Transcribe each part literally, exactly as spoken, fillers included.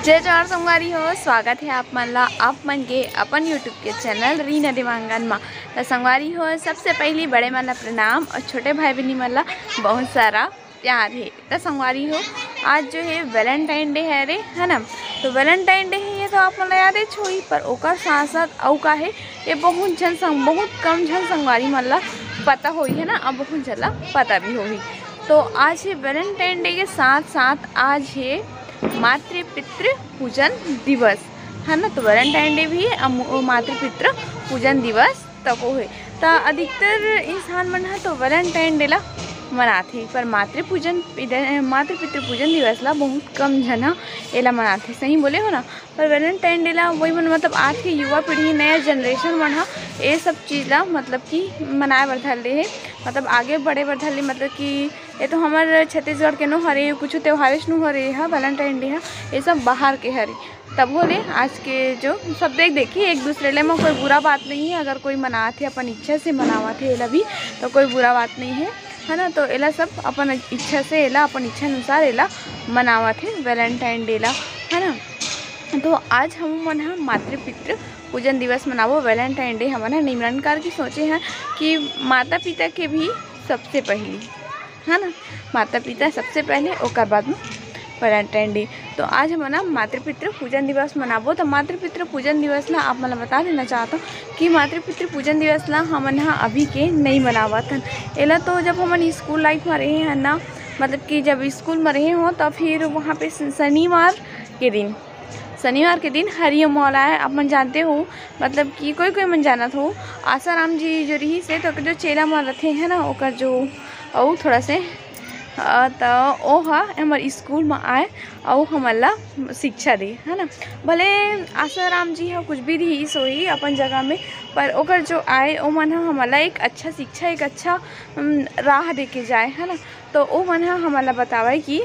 जय जोहार संगवारी हो, स्वागत हे आप मन ला, आप मन के अपन YouTube के चैनल रीना देवांगन मा। त संगवारी हो, सबसे पहली बड़े मन ला प्रणाम और छोटे भाई बहिनी मन ला बहुत सारा प्यार हे। त संगवारी हो, आज जो है वैलेंटाइन डे है रे, है ना? तो वैलेंटाइन डे है, ये तो आप मन ला याद है छोई, पर ओकर साथ साथ अउ का है, ये बहुत झन संग, बहुत कम झन संगवारी मन ला पता होई, है ना? अब बहुत झन ला पता भी होई। तो आज है वैलेंटाइन डे के साथ साथ आज है मातृपितृ पूजन दिवस, है ना? तो वैलेंटाइन डे भी है, अउ मातृपितृ पूजन दिवस तको है। त अधिकतर इंसान मन ह तो वैलेंटाइन डे ला मनाथे, पर मातृ पूजन, मातृपितृ पूजन दिवस ला बहुत कम झन ह एला मनाथे। सही बोले हो ना? पर वैलेंटाइन डे ला वही मन, मतलब आज के युवा पीढ़ी, नया जनरेशन मन ह ये सब चीज़ ला मतलब कि मनाए बर धर ले हे, मतलब आगे बढ़े बर धर ले, मतलब कि ये तो हमर छत्तीसगढ़ के नो हरे, कुछ त्योहारिश नो हरे हा वैलेंटाइन डे हा, ये सब बाहर के हरे। तब बोले आज के जो सब देख देखी एक दूसरे ले में कोई बुरा बात नहीं है, अगर कोई मनात है अपन इच्छा से मनावत है एला भी, तो कोई बुरा बात नहीं है, है ना? तो एला सब अपन इच्छा से, एला अपन इच्छा अनुसार एला मनावत है वैलेंटाइन डे ला, है ना? तो आज हम मन ह मातृपितृ पूजन दिवस मनाबो। वैलेंटाइन डे हमन ह निमरन करके सोचे हैं कि माता पिता के भी सबसे पहली, है ना, माता पिता सबसे पहले, ओकर बाद में वैलेंटाइन डे। तो आज हमन ह मातृपितृ पूजन दिवस मनाबो। तो मातृपितृ पूजन दिवस ला आप मन ला बता देना चाहत हूँ कि मातृपितृ पूजन दिवस ला हमन ह अभी के नहीं मनावत हन। एला तो जब हमन स्कूल लाइफ में रहे हैं ना, मतलब कि जब स्कूल में रहे हो तो फिर वहाँ पे स-, शनिवार के दिन, शनिवार के दिन हरिओम वाला है, आप मन जानते हो, मतलब कि कोई कोई मन जानत हो, आसाराम जी जो रहिस हे, तो ओकर जो चेला मन रथे, है ना, ओकर जो अउ थोड़ा से, अ, त ओ ह हमर स्कूल म आए अउ हमन ला शिक्षा दे, है ना। भले आसाराम जी ह कुछ भी रहिस होही अपन जगह में, पर ओकर जो आए, ओमन ह हमन ला एक अच्छा शिक्षा, एक अच्छा, उम, राह दे के जाए, है ना। तो ओमन ह हमन ला बतावय कि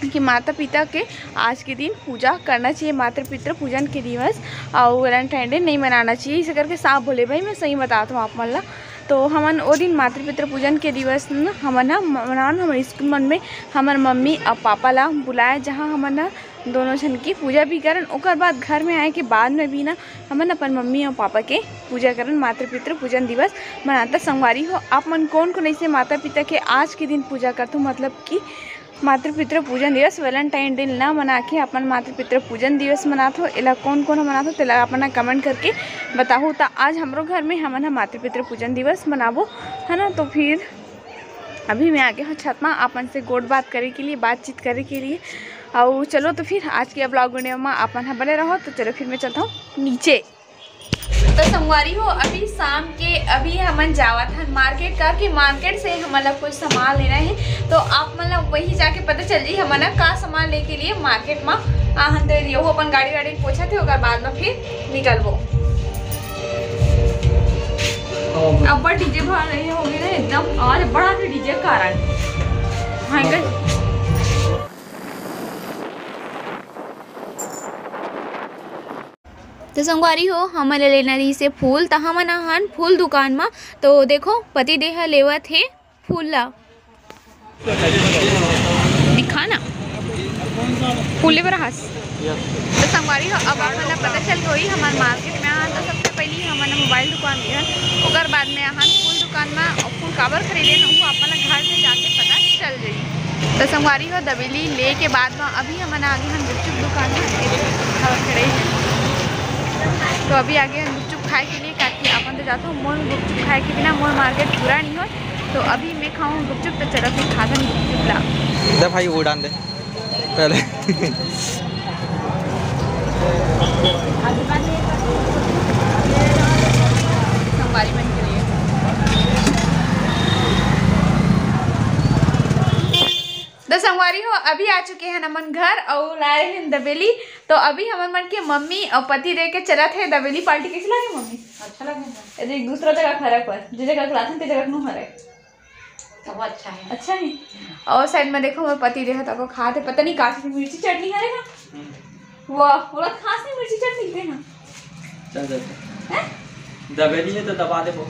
कि माता पिता के आज के दिन पूजा करना चाहिए, मातृ पितृ पूजन के दिवस, अउ वैलेंटाइन डे नहीं मनाना चाहिए, इसे करके साफ बोले भाई, मैं सही बतात हूँ आप मन ला। तो हमन ओ दिन मातृ पितृ पूजन के दिवस न हमन ह मनावन, हमर स्कूल मन में हमर मम्मी अउ पापा ला बुलाए, जहाँ हमन ह दोनों झन की पूजा भी करन। ओकर बाद घर में आए के बाद में भी ना हमन अपन मम्मी अउ पापा के पूजा करन, मातृ पितृ पूजन दिवस मनाता। संगवारी हो, आप मन कौन कौन ऐसे माता पिता के आज के दिन पूजा करथो, मतलब कि मातृ पितृ पूजन दिवस, वैलेंटाइन डे ना मना के अपन मातृ पितृ पूजन दिवस मनात हो, एला कौन कौन मनात हो, तेला अपना कमेंट करके बताहू। त आज हमरो घर में हमन ह मातृ पितृ पूजन दिवस मनाबो, है ना। तो फिर अभी मैं आगे हूँ छत मा अपन से गोठ बात करे के लिए, बातचीत करे के लिए। अउ चलो तो फिर आज के ब्लॉग वीडियो मा अपन ह बने रहो। तो चलो फिर मैं चलता हूँ नीचे। तो संगवारी हो, अभी शाम के अभी हमन जावत हन मार्केट, करके मार्केट से हमन ला कुछ सामान लेना है। तो आप मन ला वही जाके पता चल जाई हमन ला का सामान लेके लिए मार्केट मा आहन। तो ये वो अपन गाड़ी वाड़ी पोछत हे, ओकर बाद में फिर निकलबो। अब्बड़ डीजे भर रहे होगे ना एकदम, आवाज बड़ा के डीजे के कारण। हाँ, कर। तो संगवारी हो, हमन ले लेना रहिस हे फूल, त हमन आहन फूल दुकान म। तो देखो, पति देह लेवत हे फूल ला। दिखा ना, फूल ले बर आहस। तो संगवारी हो, अब आप मन ला पता चल गई, हमन मार्केट में आहन, तो सबसे पहली हमन मोबाइल दुकान में आहन, ओकर बाद में आहन फूल दुकान में। और फूल काबर खरीदे न, वो आप मन ला घर में जाके पता चल जाई। तो संगवारी हो, दबेली ले के बाद में अभी हमन आ गए हन गुपचुप दुकान में, ये देखो, खड़े हैं। तो अभी आ गए हन गुपचुप खाए के लिए, काकि अपन तो जाता हूँ, मोर गुपचुप खाए के बिना मोर मार्केट पूरा नहीं हो। तो अभी मैं खाऊँ गुपचुप, तो चलो फिर खाथन गुपचुप ला। दे भाई, वो डाल दे पहले। संगवारी मन के लिए। तो संगवारी हो, अभी आ चुके हैं हमन घर और लाए हैं दबेली। तो अभी हमन मन के मम्मी और पति दे के चलत है दबेली पार्टी। कैसे लगे मम्मी? अच्छा लगे ना। अरे, एक दूसरा जगह खड़ा कर, जे जगह खड़ा थे, ते जगह नु हरे। तब अच्छा है। अच्छा है। और साइड में देखो, मोर पति देह तको खात हे, पता नहीं का चीज, मिर्ची चटनी हरे ना? हम्म। वाह, बोला खास नहीं मिर्ची चटनी दे ना। चल, चल, चल। हैं? दबेली है तो दबा दे वो।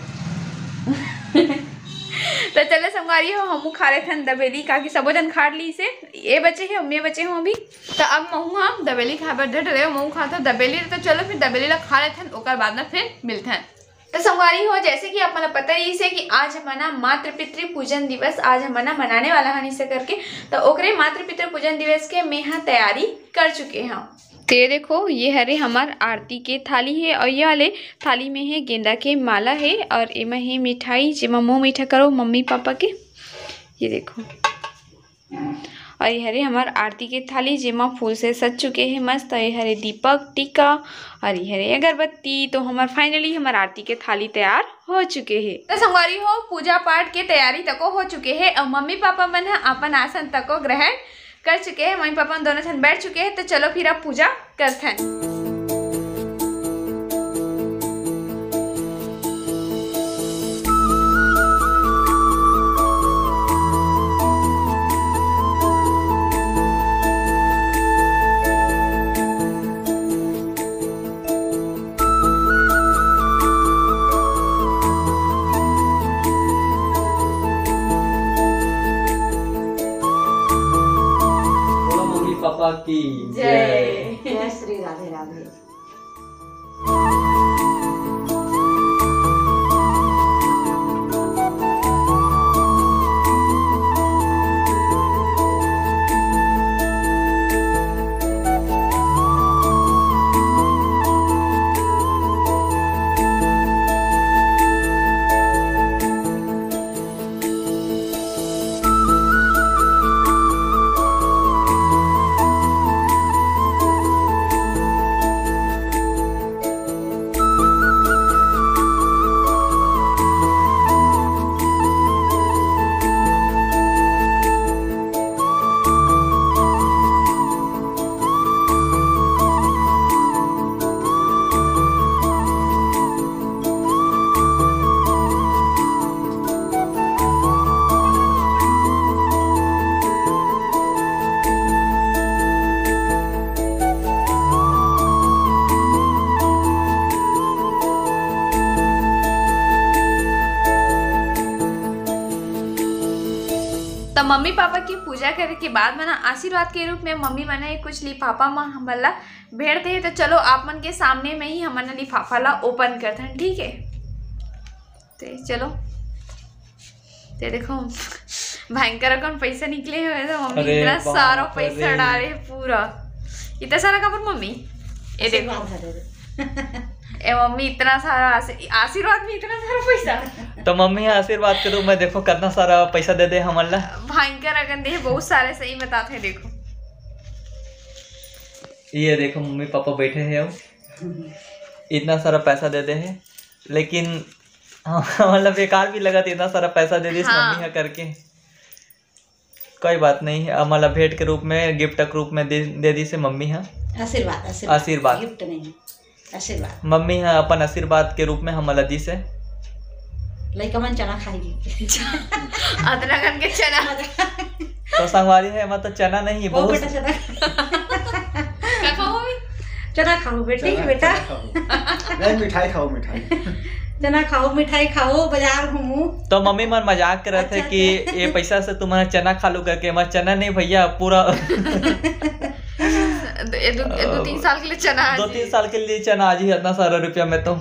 तो चलो संगवारी हो, हमू खा लेथन दबेली, काकि सबो जन खा ली से, ये बचे हे, मैं बचे हूँ अभी। तो अब महू हम दबेली खाए बर डट रहे हो, महू खाथो दबेली। तो चलो फिर दबेली ला खा लेथन, ओकर बाद में फिर मिलथन। तो संगवारी हो, जैसे कि आप मन ला पता रहिस हे कि आज हमन ह मातृ पितृ पूजन दिवस, आज हमन ह मनाने वाला हन इसे करके, तो ओकरे मातृ पितृ पूजन दिवस के मैं ह तैयारी कर चुके हूँ। ते देखो, ये हरे हमर आरती के थाली हे और ये वाले थाली में हे गेंदा के माला हे और एमा हे मिठाई, जेमा मुंह मीठा करो मम्मी पापा के। ये देखो, और ये हरे हमर आरती के थाली, जेमा फूल से सज चुके हे मस्त। और ये हरे दीपक टीका और ये हरे अगरबत्ती। तो हमर finally हमर आरती के थाली तैयार हो चुके हे। तो संगवारी हो, पूजा पाठ के तैयारी तको हो चुके हे और मम्मी पापा मन ह अपन आसन तको ग्रहण कर चुके हे। मम्मी पापा मन दोनों झन बैठ चुके हे, तो चलो फिर अब पूजा करथन। बोलो मम्मी पापा की जय। जय श्री राधे राधे। त मम्मी पापा की पूजा करे के बाद मन आशीर्वाद के रूप में मम्मी मन कुछ लिफाफा म हमन ला भेंट दे। तो चलो, आप मन के सामने में ही हमन लिफाफा ला ओपन करथन, ठीक है? ते चलो, ते देखो, भयंकर अकन पैसा निकले हुए, तो मम्मी अरे इतना बाप सारा पैसा रे। डाले पूरा। इतना सारा काबर मम्मी? ये देखो। आशीर्वाद हरे। ए मम्मी, इतना सारा आशी-, आशीर्वाद में इतना सारा पैसा। तो मम्मी ह आशीर्वाद के रूप में देखो कितना सारा पैसा दे दे हमन ला। भयंकर अकन दे, बहुत सारे, सही बताते हैं। देखो, ये देखो, मम्मी पापा बैठे हैं, अब इतना सारा पैसा दे दे हैं, लेकिन हाँ, मतलब बेकार भी लगत, इतना सारा पैसा दे दिस हाँ। मम्मी ह करके। कोई बात नहीं, हमन ला भेंट के रूप में, गिफ्ट के रूप में दे, दे दिस हे मम्मी ह। आशीर्वाद, आशीर्वाद। आशीर्वाद। गिफ्ट नहीं, आशीर्वाद। मम्मी ह अपन आशीर्वाद के रूप में हमन ला दिस हे। लइका मन चना खाही। अदरक के चना। तो संगवारी है, एमा तो चना नहीं, वो बहुत बेटा चना। का खाओ अभी? चना खाओ बेटी, चना, बेटा। चना खाओ। नहीं, मिठाई खाओ, मिठाई। चना खाओ, मिठाई खाओ, बाजार घूमो। तो मम्मी मन मजाक करत हे अच्छा, कि अच्छा। ये पैसा से तुमन चना खा लो करके, एमा चना नहीं भैया, पूरा दो, ये दो, ये दो तीन साल के लिए चना आ दो जाए। तीन साल के लिए चना आ जाए इतना सारा रुपया में तो।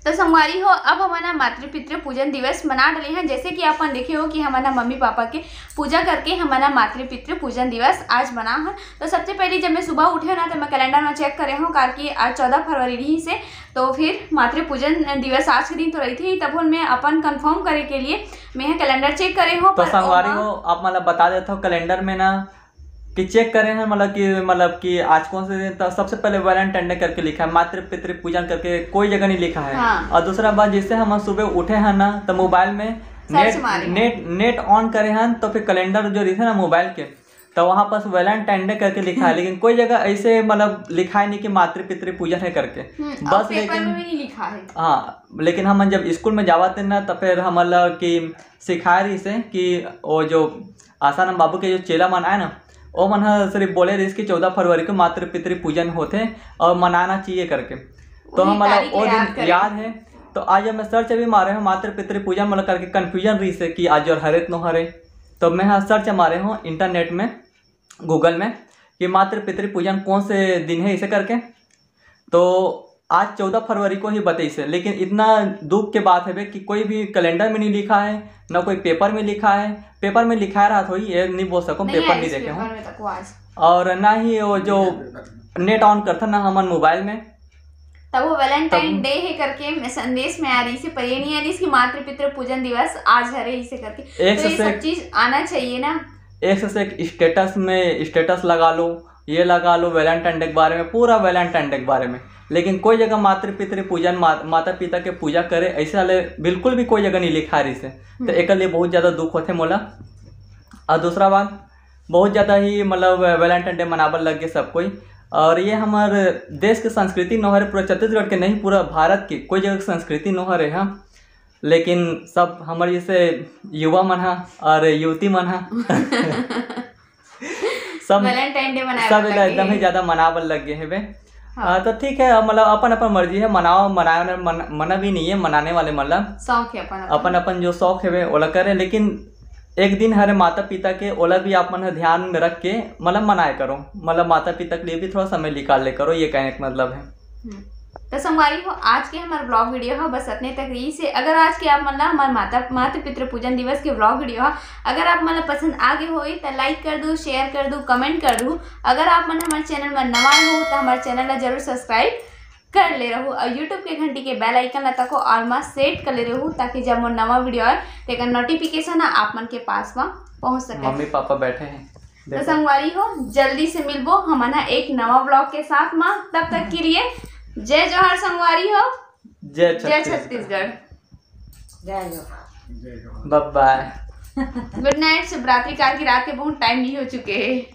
तो संगवारी हो, अब हमन ह मातृ पितृ पूजन दिवस मना डले हैं। जैसे कि अपन देखे हो कि हमन ह मम्मी पापा के पूजा करके हमन ह मातृ पितृ पूजन दिवस आज मना हन। तो सबसे पहले जब मैं सुबह उठे ना, तो मैं कैलेंडर में चेक करे हूँ, काबर कि आज चौदह फरवरी रहिस हे, तो फिर मातृ पूजन दिवस आज के दिन तो रहिथे ही, तब मैं अपन कंफर्म करे के लिए मैं ह कैलेंडर चेक करे हूँ। तो पर संगवारी ओमा हो, आप मन ला बता देता हूँ, कैलेंडर में ना कि चेक करे हैं, मतलब कि, मतलब कि आज कौन से दिन, तो सबसे पहले वैलेंटाइन डे करके लिखा है, मातृ पितृ पूजन करके कोई जगह नहीं लिखा है। हाँ। और दूसरा बात, जैसे हम सुबह उठे हैं ना, तो मोबाइल में सर्च नेट, मारे हैं। नेट, नेट ऑन करे हैं, तो फिर कैलेंडर जो रहिथे ना मोबाइल के, तो वहाँ पास वैलेंटाइन डे करके लिखा है, हम्म। लेकिन कोई जगह ऐसे मतलब लिखा है नहीं कि मातृ पितृ पूजन है करके। हम्म, और बस पेपर लेकिन में भी नहीं लिखा है। हाँ, लेकिन हमन जब स्कूल में जावत हैं ना, तो फिर हमन ला कि सिखाए रहिस हे कि वो जो आसाराम बाबू के जो चेला मन आए ना, वो मन ह सिर्फ बोले रहिस कि चौदह फरवरी को मातृ पितृ पूजन होथे और मनाना चाहिए करके। तो वही हमन ला तारीख वो ले दिन याद करे। याद है, तो आज मैं सर्च अभी मारे हंव मातृ पितृ पूजन, मोला करके कन्फ्यूजन रहिस हे कि आज जोर हरे त नो हरे। तो मैं हा सर्च मारे हंव इंटरनेट में, गूगल में, कि मातृ पितृ पूजन कौन से दिन हे, इसे करके। तो आज चौदह फरवरी को ही बताइस हे, लेकिन इतना दुख के बात हवे कि कोई भी कैलेंडर में नहीं लिखा है, ना कोई पेपर में लिखा है। पेपर में लिखाए रहत होही, ये नहीं बोल सकूँ, नहीं पेपर आइस नहीं देखे पेपर हंव। में तको आज। और ना ही वो जो नेट ऑन करथन ना हमन मोबाइल में, तब वो वैलेंटाइन तब डे हे करके मैं संदेश में आ रहिस हे, पर ये नहीं आ रहिस कि मातृ पितृ पूजन दिवस आज हरे, इसे करके। एक तो से ये से सब एक चीज आना चाहिए ना। एक से एक स्टेटस में स्टेटस लगा लो, ये लगा लो वैलेंटाइन डे के बारे में, पूरा वैलेंटाइन डे के बारे में, लेकिन कोई जगह मातृ पितृ पूजन, मा-, माता पिता के पूजा करे, ऐसे वाले बिल्कुल भी कोई जगह नहीं लिखा रहिस हे। तो हम्म। एकर लिए बहुत ज्यादा दुख होथे मोला। और दूसरा बात, बहुत ज्यादा ही मतलब वैलेंटाइन डे मनाबर लग गए सब कोई। और ये हमर देश के संस्कृति नो हरे, पूरा छत्तीसगढ़ के नहीं, पूरा भारत के कोई जगह के संस्कृति नो हरे हा। लेकिन सब हमर जैसे युवा मन हा और युवती मन हा सब वैलेंटाइन डे मनाए सब बर एला लगे एकदम ही हे। ज्यादा मनाबर लग गए हेबे। हाँ। आ, तो ठीक है, अब मतलब अपन अपन मर्जी है, मनाओ, मनाओ ना, मन, मना भी नहीं है मनाने वाले, मतलब शौक है अपन अपन। अपन अपन जो शौक हेबे ओला करे, लेकिन एक दिन हरे माता पिता के, ओला भी आप मन ह ध्यान में रख के मतलब मनाए करो, मतलब माता पिता के लिए भी थोड़ा समय निकाल ले करो, ये कहने का मतलब है। हम्म। तो संगवारी हो, आज के हमार ब्लॉग वीडियो ह बस अतने तक रहिस हे। अगर आज के आप मन ला हमार माता मातृ पितृ पूजन दिवस के ब्लॉग वीडियो ह अगर आप मन ला पसंद आ गए होई तो लाइक कर दू, शेयर कर दू, कमेंट कर दू। अगर आप मन हमारे चैनल में नवा हो तो हमारे चैनल ला जरूर सब्सक्राइब कर ले रहू और YouTube के घंटी के बेल आइकन ला तको ऑल मा सेट कर ले रहू, ताकि जब मोर नवा वीडियो आए तेकर नोटिफिकेशन ह आप मन के पास मा पहुंच सके। मम्मी पापा बैठे हैं, तो देखो। संगवारी हो, जल्दी से मिलबो हमन ह एक नवा ब्लॉग के साथ मा। तब तक के लिए जय जोहार संगवारी हो, जय जय छत्तीसगढ़। छत्तीसगढ़। जय जोहार। बाय बाय। गुड नाइट। शुभ रात्रि काल, की रात के बहुत टाइम नहीं हो चुके हैं।